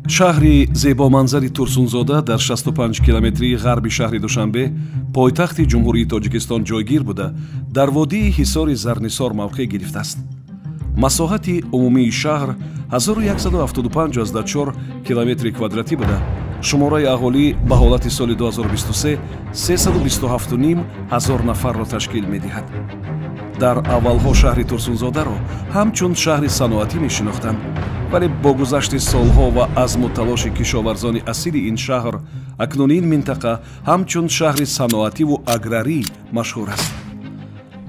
Шаҳри зебоманзари Турсунзода дар 65 километрии ғарби шаҳри Душанбе, пойтахти Ҷумҳурии Тоҷикистон, ҷойгир буда, дар водии Ҳисори Зарнисор мавқеъ гирифтааст. Масоҳати умумии шаҳр 1175,4 километри квадратӣ буда, шумораи аҳолӣ ба ҳолати соли 2023 327,5 ҳазор нафарро ташкил медиҳад. Дар аввалҳо шаҳри Турсунзодаро ҳамчун шаҳри саноатӣ мешинохтанд, вале бо гузашти солҳо ва азму талоши кишоварзони асили ин шаҳр акнун ин минтақа ҳамчун шаҳри саноативу аграрӣ машҳур аст.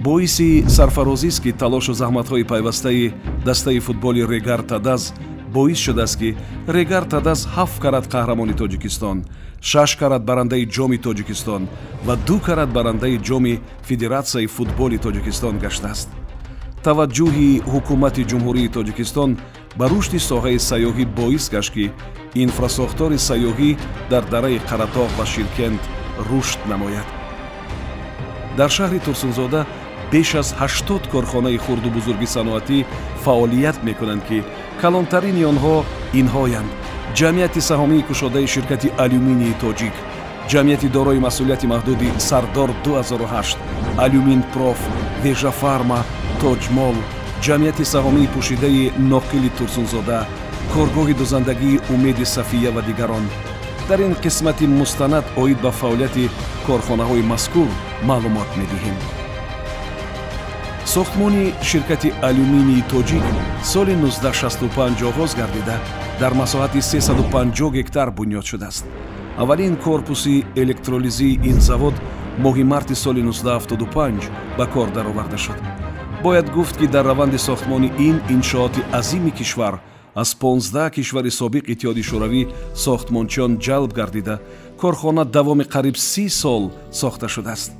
Боиси сарфарозист, ки талошу заҳматҳои пайвастаи дастаи футболи Регар Тадаз боис шудааст, ки Регар Тадаз ҳафт карат қаҳрамони Тоҷикистон, шаш карат барандаи Ҷоми Тоҷикистон ва ду карат барандаи Ҷоми Федератсияи футболи Тоҷикистон гаштааст. Таваҷҷӯҳи ҳукумати Ҷумҳурии Тоҷикистон ба рушди соҳаи сайёҳӣ боис гашт, ки инфрасохтори сайёҳӣ дар дараи Қаратоғ ва Ширкент рушд намояд. Дар шаҳри Турсунзода беш аз 80 корхонаи хурду бузурги саноатӣ фаъолият мекунанд, ки калонтарини онҳо инҳоянд: Ҷамъияти саҳомии кушодаи ширкати Алюминии Тоҷик, Ҷамъияти дорои масъулияти маҳдуди Сардор 2008, Алюминпроф, Вежафарма, Тоҷмол, Ҷамъияти саҳомии пӯшидаи Ноқили Турсунзода, коргоҳи дузандагии Умеди Сафия ва дигарон. Дар ин қисмати мустанад оид ба фаъолияти корхонаҳои мазкур маълумот медиҳем. Сохтмони ширкати Алюминии Тоҷик соли 1965 оғоз гардида, дар масоҳати 350 гектар бунёд шудааст. Аввалин корпуси электролизии ин завод моҳи марти соли 1975 ба кор дароварда шуд. Бояд гуфт, ки дар раванди сохтмони ин иншооти азими кишвар аз 15 кишвари собиқ Иттиҳоди Шӯравӣ сохтмончиён ҷалб гардида, корхона давоми қариб 30 сол сохта шудааст.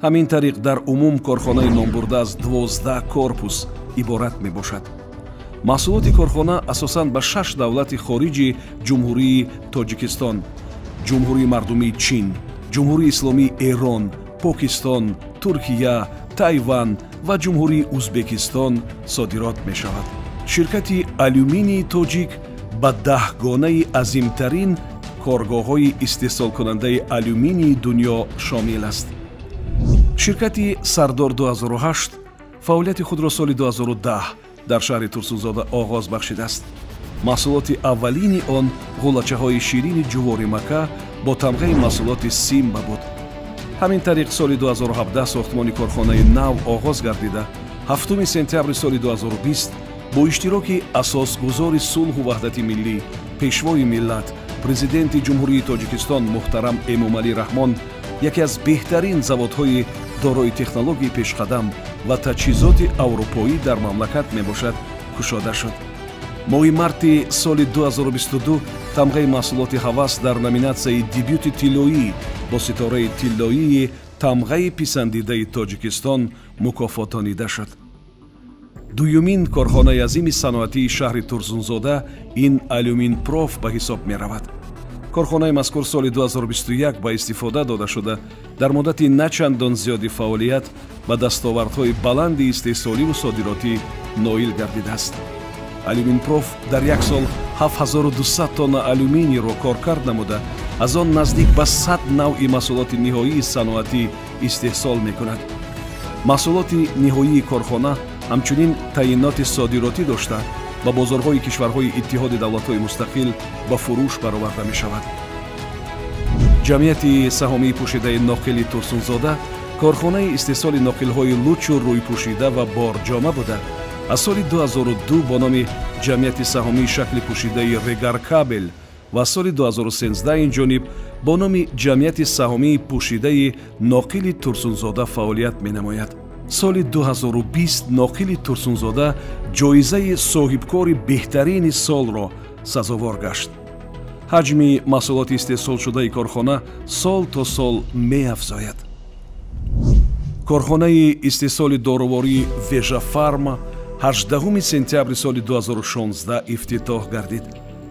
Ҳамин тариқ, дар умум корхонаи номбурда аз 12 корпус иборат мебошад. Маҳсулоти корхона асосан ба шаш давлати хориҷи Ҷумҳурии Тоҷикистон: Ҷумҳурии Мардумии Чин, Ҷумҳурии Исломии Эрон, Покистон, Туркия, Тайван ва Ҷумҳурии Узбекистон содирот мешавад. Ширкати Алюминии Тоҷик ба даҳгонаи азимтарин коргоҳҳои истеҳсолкунандаи алюминии дунё шомил аст. Ширкати Сардор 2008 фаъолияти худро соли 2010 дар шаҳри Турсунзода оғоз бахшидааст. Маҳсулоти аввалини он ғуллачаҳои ширини ҷуворимакка бо тамғаи маҳсулоти Симба буд. Ҳамин тариқ, соли 2017 сохтмони корхонаи нав оғоз гардида, 7 сентябри соли 2020 бо иштироки асосгузори сулҳу ваҳдати миллӣ, Пешвои миллат, Президенти Ҷумҳурии Тоҷикистон муҳтарам Эмомалӣ Раҳмон яке аз беҳтарин заводҳои дорои технологияи пешқадам ва таҷҳизоти аврупоӣ дар мамлакат мебошад, кушода шуд. Моҳи марти соли 2022 тамғаи маҳсулоти Ҳавас дар номинатсияи дебюти тиллоӣ бо ситораи тиллоии тамғаи писандидаи Тоҷикистон мукофотонида шуд. Дуюмин корхонаи азими саноатии шаҳри Турсунзода ин Алюминпроф ба ҳисоб меравад. Корхонаи мазкур соли 2021 ба истифода дода шуда, дар муддати на чандон зиёди фаъолият ба дастовардҳои баланди истеҳсоливу содиротӣ ноил гардидааст. Алюминпроф дар як сол 7200 тонна алюминийро коркард намуда, аз он наздик ба 100 навъи маҳсулоти ниҳоии саноатӣ истеҳсол мекунад. Маҳсулоти ниҳоии корхона ҳамчунин таъиноти содиротӣ дошта, ба бозорҳои кишварҳои Иттиҳоди Давлатҳои Мустақил ба фурӯш бароварда мешавад. Ҷамъияти саҳомии пӯшидаи Ноқили Турсунзода корхонаи истеҳсоли ноқилҳои лучу рӯйпӯшида ва борҷома буда, аз соли 2002 бо номи Ҷамъияти саҳомии шакли пӯшидаи Регаркабел ва соли 2013 инҷониб бо номи Ҷамъияти саҳомии пӯшидаи Ноқили Турсунзода фаъолият менамояд. Соли 2020 Ноқили Турсунзода ҷоизаи соҳибкори беҳтарини солро сазовор гашт. Ҳаҷми маҳсулоти истеҳсолшудаи корхона сол то сол меафзояд. Корхонаи истеҳсоли дорувории Вежафарма 18 сентябри соли 2016 ифтитоҳ гардид.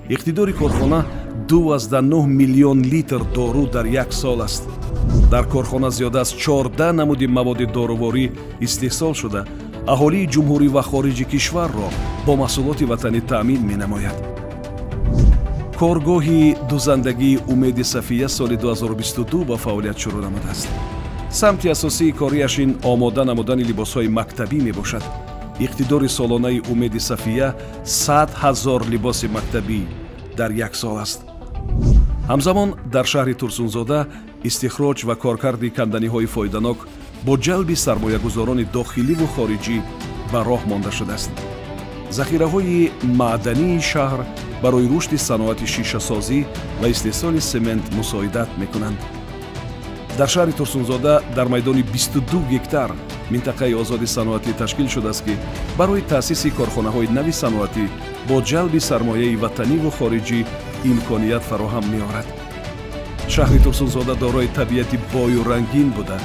Иқтидори корхона 2,9 миллион литр дору дар як сол аст. Дар корхона зиёда аз 14 намуди маводи доруворӣ истеҳсол шуда, аҳолии ҷумҳурӣ ва хориҷи кишварро бо маҳсулоти ватанӣ таъмин менамояд. Коргоҳи дузандагии Умеди Сафия соли 2022 ба фаъолият шурӯъ намудааст. Самти асосии кориаш ин омода намудани либосҳои мактабӣ мебошад. Иқтидори солонаи Умеди Сафия 100 000 либоси мактабӣ дар як сол аст. Ҳамзамон дар шаҳри Турсунзода истихроҷ ва коркарди канданиҳои фоиданок бо ҷалби сармоягузорони дохиливу хориҷӣ ба роҳ монда шудааст. Захираҳои маъдании шаҳр барои рушди саноати шишасозӣ ва истеҳсоли семент мусоидат мекунанд. Дар шаҳри Турсунзода дар майдони 22 гектар минтақаи озоди саноатӣ ташкил шудааст, ки барои таъсиси корхонаҳои нави саноатӣ бо ҷалби сармояи ватаниву хориҷӣ имконият фароҳам меорад. Шаҳри Турсунзода дорои табиати бою рангин буда,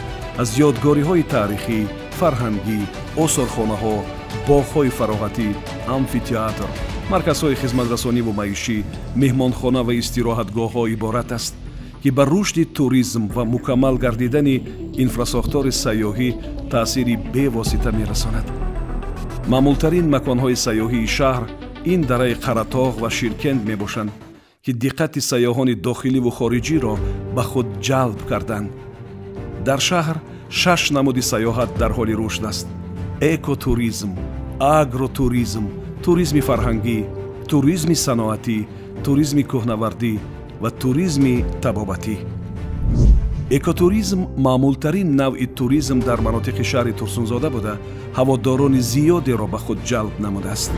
аз ёдгориҳои таърихӣ, фарҳангӣ, осорхонаҳо, боғҳои фароғатӣ, амфитеатр, марказҳои хизматрасониву маишӣ, меҳмонхона ва истироҳатгоҳҳо иборат аст, ки ба рушди туризм ва мукаммал гардидани инфрасохтори сайёҳӣ таъсири бевосита мерасонад. Маъмултарин маконҳои сайёҳии шаҳр ин дараи Қаратоғ ва Ширкенд мебошанд, ки диққати сайёҳони дохиливу хориҷиро ба худ ҷалб карданд. Дар шаҳр 6 намуди сайёҳат дар ҳоли рушд аст: экотуризм, агротуризм, туризми фарҳангӣ, туризми саноатӣ, туризми кӯҳнавардӣ ва туризми табобатӣ. Экотуризм маъмултарин навъи туризм дар манотиқи шаҳри Турсунзода буда, ҳаводорони зиёдеро ба худ ҷалб намудааст.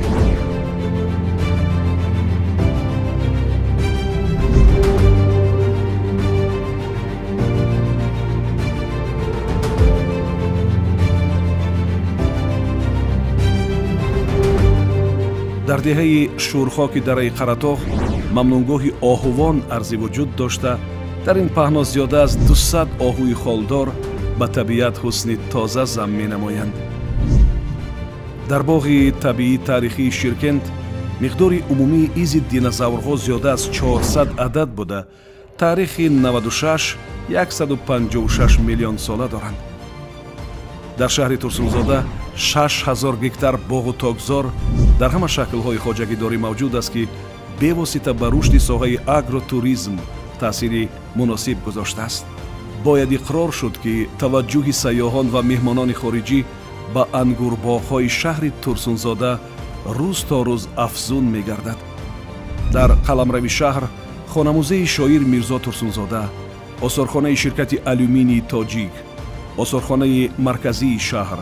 Дар деҳаи Шӯрхоки дараи Қаратоғ мамнунгоҳи оҳувон арзи вуҷуд дошта, дар ин паҳно зиёда аз 200 оҳуи холдор ба табиат ҳусни тоза зам менамоянд. Дар боғи табиии таърихии Ширкенд миқдори умумии изи динозаврҳо зиёда аз 400 адад буда, таърихи 96-156 миллион сола доранд. Дар шаҳри Турсунзода 6000 гектар боғу токзор дар ҳама шаклҳои хоҷагидорӣ мавҷуд аст, ки бевосита ба рушди соҳаи агротуризм таъсири муносиб гузоштааст. Бояд иқрор шуд, ки таваҷҷӯҳи сайёҳон ва меҳмонони хориҷӣ ба ангурбоғҳои шаҳри Турсунзода рӯз то рӯз афзун мегардад. Дар қаламрави шаҳр хонамузеи шоир Мирзо Турсунзода, осорхонаи ширкати алюминии Тоҷик, осорхонаи марказии шаҳр,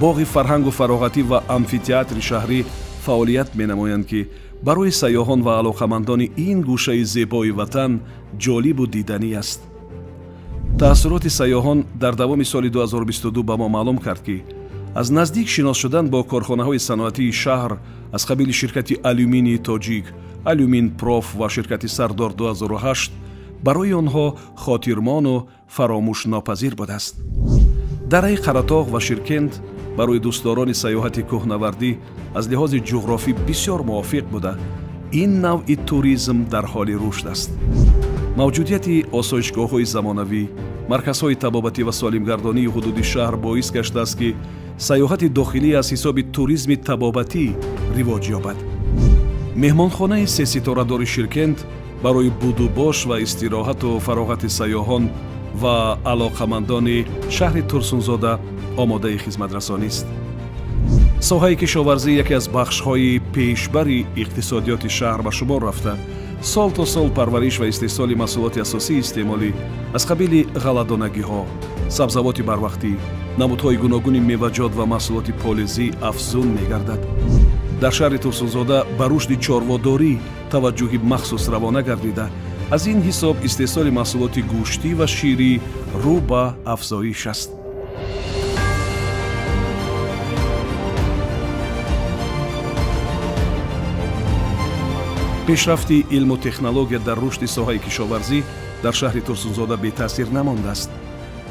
боғи фарҳангу фароғатӣ ва амфитеатри шаҳрӣ фаъолият менамоянд, ки барои сайёҳон ва алоқамандони ин гӯшаи зебои ватан ҷолибу диданӣ аст. Таассуроти сайёҳон дар давоми соли 2022 ба мо маълум кард, ки аз наздик шинос шудан бо корхонаҳои саноатии шаҳр аз қабили ширкати алюминии Тоҷик, Алюмин Проф ва ширкати Сардор 2008 барои онҳо хотирмону фаромӯшнопазир будааст. Дараи Қаратоғ ва Ширкенд барои дӯстдорони сайёҳати кӯҳнавардӣ аз лиҳози ҷуғрофӣ бисёр мувофиқ буда, ин навъи туризм дар ҳоли рушд аст. Мавҷудияти осоишгоҳҳои замонавӣ, марказҳои табобатӣ ва солимгардонии ҳудуди шаҳр боис гаштааст, ки сайёҳати дохилӣ аз ҳисоби туризми табобатӣ ривоҷ ёбад. Меҳмонхонаи сеситорадори Ширкенд барои будубош ва истироҳату фароғати сайёҳон ва алоқамандони шаҳри Турсунзода омодаи хизматрасонист. Соҳаи кишоварзӣ яке аз бахшҳои пешбари иқтисодиёти шаҳр ба шумор рафта, сол то сол парвариш ва истеҳсоли маҳсулоти асосии истеъмолӣ аз қабили ғалладонагиҳо, сабзавоти барвақтӣ, намудҳои гуногуни меваҷот ва маҳсулоти полизӣ афзун мегардад. Дар шаҳри Турсунзода ба рушди чорводорӣ таваҷҷӯҳи махсус равона гардида, аз ин ҳисоб истеҳсоли маҳсулоти гӯштӣ ва ширӣ рӯ ба афзоиш аст. Пешрафти илму технология дар рушди соҳаи кишоварзӣ дар шаҳри Турсунзода бетаъсир намондааст.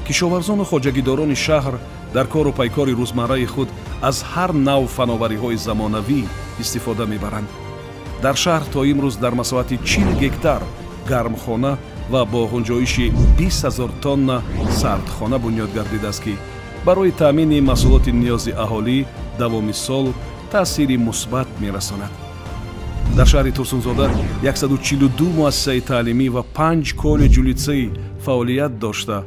Кишоварзону хоҷагидорони шаҳр дар кору пайкори рӯзмарраи худ аз ҳар нав фановариҳои замонавӣ истифода мебаранд. Дар шаҳр то имрӯз дар масоҳати 40 гектар гармхона ва бо ғунҷоиши 20 000 тонна сардхона бунёд гардидааст, ки барои таъмини маҳсулоти ниёзи аҳолӣ давоми сол таъсири мусбат мерасонад. Дар шаҳри Турсунзода 142 муассисаи таълимӣ ва 5 коллеҷу литсей фаъолият дошта,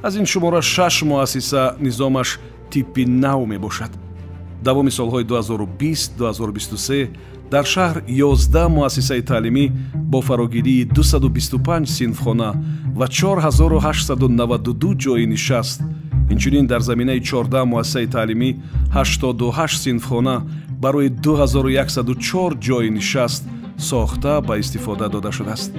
аз ин шумора 6 муассиса низомаш типи нав мебошад. Давоми солҳои 2020-2023 дар шаҳр 11 муассисаи таълимӣ бо фарогирии 225 синфхона ва 4892 ҷойи нишаст, инчунин дар заминаи 14 муассисаи таълимӣ 88 синфхона барои 2104 ҷойи нишаст сохта ба истифода дода шудааст.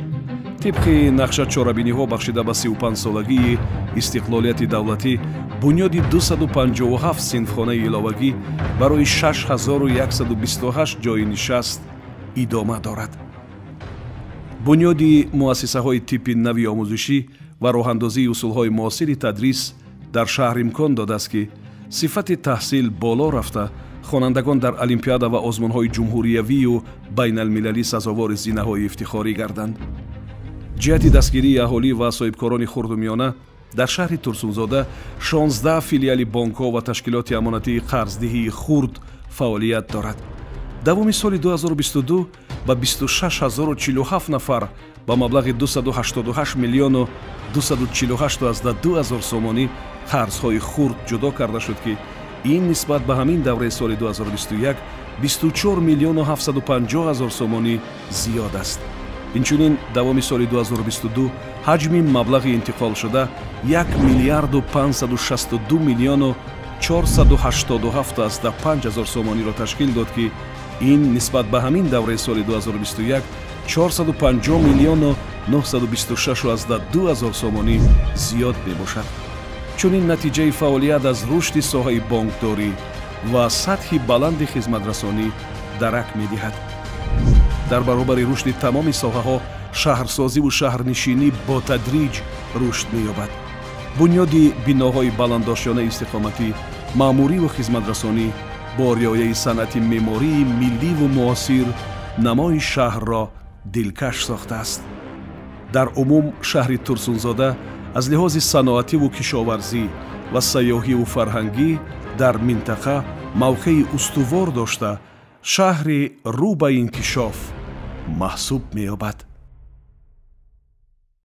Тибқи нақша чорабиниҳо бахшида ба 35-солагии истиқлолияти давлатӣ бунёди 257 синфхонаи иловагӣ барои 6128 ҷойи нишаст идома дорад. Бунёди муассисаҳои типи нави омӯзишӣ ва роҳандозии усулҳои муосири тадрис дар шаҳр имкон додааст, ки сифати таҳсил боло рафта, хонандагон дар олимпиада ва озмунҳои ҷумҳуриявию байналмилалӣ сазовори зинаҳои ифтихорӣ гарданд. Ҷиҳати дастгирии аҳолӣ ва соҳибкорони хурду миёна дар шаҳри Турсунзода 16 филиали бонкҳо ва ташкилоти амонатии қарздиҳии хурд фаъолият дорад. Давоми соли 2022 ба 26047 нафар ба маблағи 288 миллиону 248,2 ҳазор сомонӣ қарзҳои хурд ҷудо карда шуд, ки ин нисбат ба ҳамин давраи соли 2021 24 миллиону 750 ҳазор сомонӣ зиёд аст. Инчунин давоми соли 2022 ҳаҷми маблағи интиқолшуда 1 миллиарду 562 миллиону 487,5 ҳазор сомониро ташкил дод, ки ин нисбат ба ҳамин давраи соли 2021 450 миллиону 926,2 ҳазор сомонӣ зиёд мебошад. Чунин натиҷаи фаъолият аз рушди соҳаи бонкдорӣ ва сатҳи баланди хизматрасонӣ дарак медиҳад. Дар баробари рушди тамоми соҳаҳо шаҳрсозиву шаҳрнишинӣ бо тадриҷ рушд меёбад. Бунёди биноҳои баландошёнаи истиқоматӣ, маъмуриву хизматрасонӣ бо риояи санъати меъмории милливу муосир намои шаҳрро дилкаш сохтааст. Дар умум шаҳри Турсунзода аз лиҳози саноативу кишоварзӣ ва сайёҳиву фарҳангӣ дар минтақа мавқеи устувор дошта, шаҳри рӯ ба инкишоф маҳсуб меёбад.